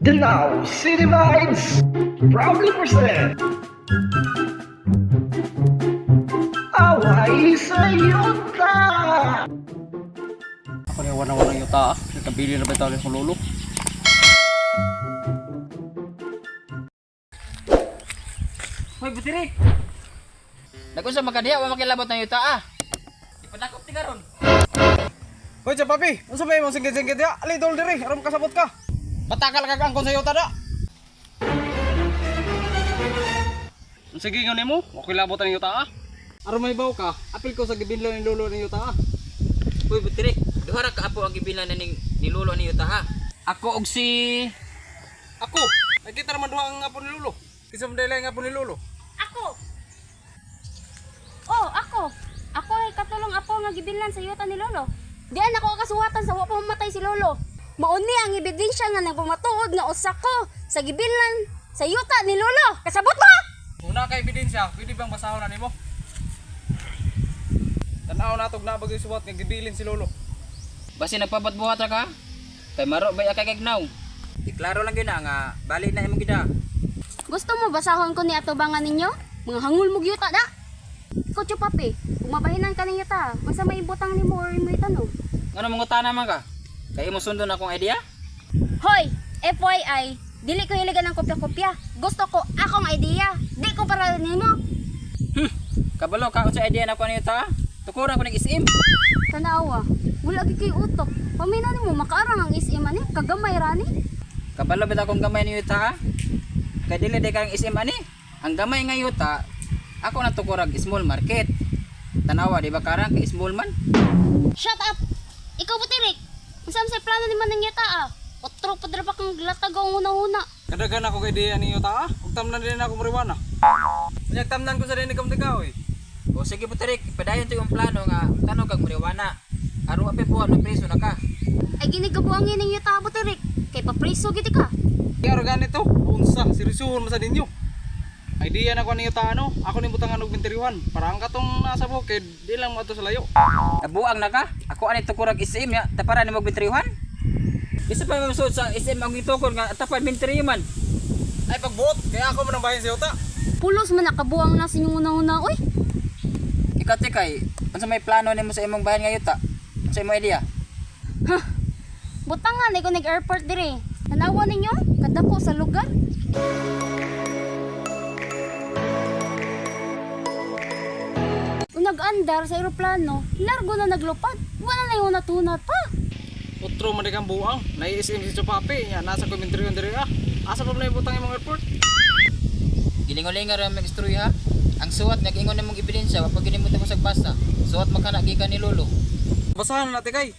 Danao City Vibes proudly present Away sa Yuta! Ako ni wala wala yuta ah. Nagkabili na ba tayo ng lolo? Hoy, Butirik! Nagunsa man ka diha, wa makilabot ng yuta ah. Ipadakop ti karon. Hoy, Chapapi! Unsa ba imong singgit-singgit ya? Ali dol diri, aron kasabot ka. Patakal ka angkon sa yuta da. Unsa gingon nimo? Wa ko'y labot ang yuta ah. Aron may baw ka, apil ko sa gibinlo ni lolo ni yuta ah. Hoy, Butirik, duha ra ka apo ang gibilan na ning ni lolo ni yuta ha. Ako og si Ako, ay kita naman duha ang apo ni lolo. Kinsa man dili ang apo ni lolo? Ako! Oh, ako! Ako ay katulong apo nga gibillan sa yuta ni Lolo. Diyan ako kasuwatan sa wa pa mamatay si Lolo. Mauni ang ebidensya nga nagpamatuod nga usa ko sa gibillan sa yuta ni Lolo. Kasabot mo! Una kay ebidensya, pwede bang basahon na nimo? Tanaw natog na bagay suwat nga gibilin si lolo. Basi nagpabatbuhat ra ka. Kay maro bay akay kagnaw. Iklaro lang gyud na nga bali na imong gida. Gusto mo basahon ko ni atubangan ninyo? Mga hangul mong yuta da! Ikaw, Chupapi, kung mabahinan ka ng yuta, unsa may ibutang nimo or imo itanong? Ngano mangutana man ka? Kay imo sundon akong idea? Hoy, FYI, dili ko hiligan ng kopya-kopya. Gusto ko akong idea. Di ko para nimo. Kabalo ka unsa idea nako ni yuta? Tukuran ko ning SM. Tanawa, wala gyud kay utok. Paminaw nimo makaarang ang SM ani, kagamay ra ni. Kabalo bitaw akong gamay ni yuta? Kay dili day kang SM ani. Ang gamay nga yuta, ako na tukurag small market. Tanawa di ba karang kay small man? Shut up. Ikaw Butirik. Unsa man say plano ni man ng yata ah? Otro pa dra pa kang latag ang una-una. Kadaghan ako kay ideya ni yuta ah. Ug tamnan din ako mariwana. Unyag tamnan ko sa dinig kong ikaw eh. O sige Butirik, padayon to yung plano nga tanog kag mariwana. Aron apay buwan na preso na ka. Ay ginigabuang ning yuta Butirik. Kay papriso gid ka. Kaya ganito, unsa, seryosohon man sa ninyo. Idea na ko ni yuta ano, ako ni butangan og binteriwan para ang katong nasa bukid, di lang mo sa layo. Nabuang na ka? Ako ani tukurag SM ya, tapara ni magbintriwan. Bisa pa mo sa SM ang gitukor nga tapan bintriyo man. Ay pagbuot, kaya ako man ang bahin sa yuta. Pulos man nakabuang na sa inyong una-una oy. Ikaw tikay, unsa may plano nimo sa imong bahin nga yuta? Unsa imong idea? Butangan ay ko nag-airport dire. Tanawa ninyo, kadako sa lugar. Nag-andar sa eroplano, largo na naglupad. Wala na yung natunat pa. Utro man di kang buang, nai-SM si Chupapi, nya nasa ko binteriwan diri ah. Asa pa man ibutang imong airport? Gilingolinga ra mag-istorya ha. Ang suwat nga giingon nimong ebidensya wa pag mo sa basa. Suwat makana gikan ni lolo. Basahan na natin kay.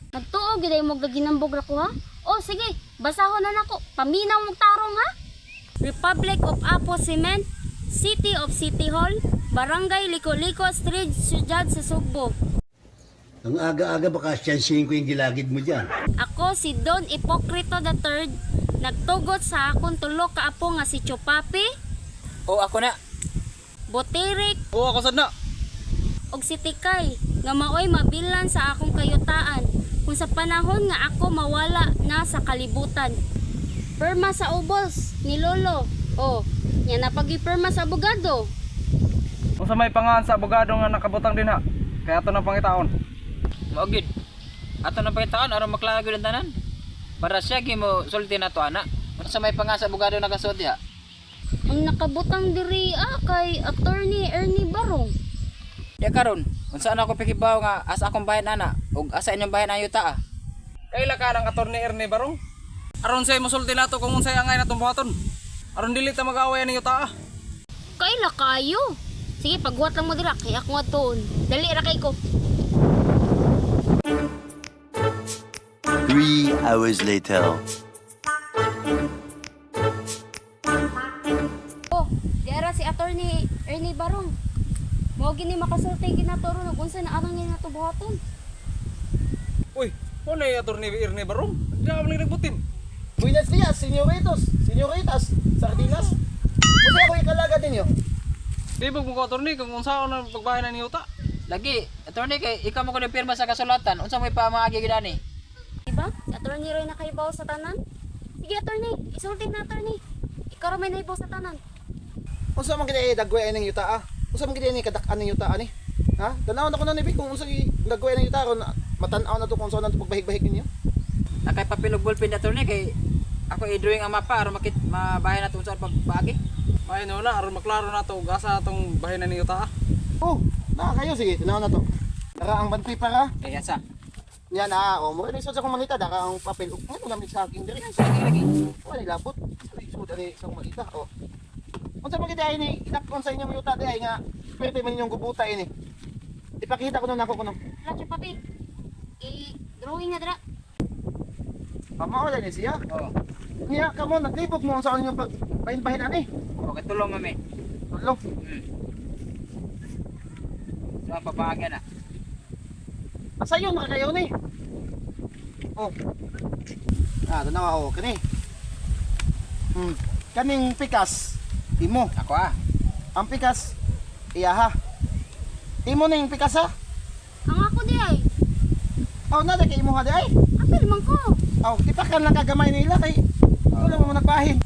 Nagtuo gid ay mo ginambog ra ko ha. O sige, basahon na nako. Paminaw mong tarong ha. Republic of Apo Cement, City of City Hall, Barangay Lico-Lico Street, Sujad sa Sugbo. Ang aga-aga baka siyansihin ko yung gilagid mo dyan. Ako si Don Hipocrito III, nagtugot sa akong tulo ka apo nga si Chupapi, O ako na. Botirik Oo ako sad na. ug si Tikay nga maoy mabilan sa akong kayutaan kung sa panahon nga ako mawala na sa kalibutan. Perma sa ubos ni Lolo. O, nya napagipirma sa abogado. Unsa may pangalan sa abogado nga nakabutang dinha? Kaya ato na pangitaon. Mao gyud. Ato na pakitaan aron maklaro gyud ang tanan. Para siya gyud mo sulti nato ana. Unsa may panga sa abogado nakasuot diha? Ang nakabutang diri ah, kay Attorney Ernie Barong. Di karon, unsa na ako pikibaw nga asa akong bahin ana ug asa inyong bahin ang yuta ah. Kaila ka ng attorney Ernie Barong? Aron say mosulti nato kung unsay angay natong buhaton. Aron dili ta mag-away ani yuta ah. Kaila kayo. Sige, paghuwat lang mo dira kay ako nga tuon. Dali ra kay ko. 3 hours later. Oh, diara si Attorney Ernie Barong. Mao gini makasulti ginaturo ug unsa na arang nga nato buhaton. Uy, mo na yung attorney Ernie Barong? Di ako man nagbutin. Buenos dias, señoritos, señoritas, sardinas. Kasi ako ikalaga ninyo. Libog mo ko attorney kung unsaon na pagbahin ani yuta. Lagi, attorney kay ikaw mo kuno pirma sa kasulatan, unsa may pamaagi gyud ani? Diba? Si Attorney Roy nakaibaw sa tanan. Sige, attorney. Isulti na, attorney. Ikaw ra may nahibaw sa tanan. Unsa man gid dagway ning yuta ah? Unsa man gid ni kadak-an ning yuta ani? Ha? Tanaw na ko na ni kung unsa dagway ning yuta ron matan-aw na to kung unsa na to pagbahig-bahig ninyo. Nakay papel og ballpen, attorney, kay ako i-drawing ang mapa aron makit mabahin nato unsa ang pagpaagi. Ay no na aron maklaro na to ug asa atong bahin na ninyo ta. Oh, na kayo sige, tanaw na to. Dara ang bond paper ah. Kay asa. Yan ah, oh, mo rin sa akong mangita dara ang papel. Ug ngano gamit sa akin diri. Lagi lagi. Wala labot. Sa ani sa akong mangita. Oh. Unsa man gid ay ni idak-on sa inyong yuta di ay nga pwede man inyong gubuta ini. Ipakita ko nun ako kuno. Wala siya papi. I-drawing na dira. Pamao ni siya. Oh. Niya kamo naglibog mo sa inyong pag bahin-bahin ani. Okay, tulong mami. Tulong. So ang papaagi na. Asa yun nakakayaw ni? Oh. Ah, tanawa ako kani. Kaning pikas imo. Ako ah. Ang pikas iyaha. Imo ning pikas ha? Ang ako di ay. Aw na kay imo ha di ay. Apil man ko. Aw, ipakan lang kagamay nila kay wala mo nagbahin.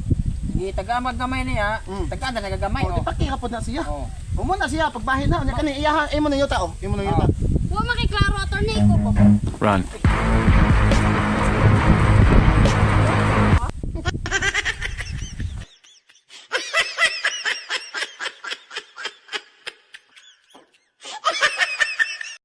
Sige, tagamag gamay niya. Tagaan na nagagamay Oh, oh. ipakira pod na siya. Oh. Umo na siya pagbahin na unya kani iyaha imo ning yuta oh. Imo ning yuta. Wa makiklaro, attorney ko. Run.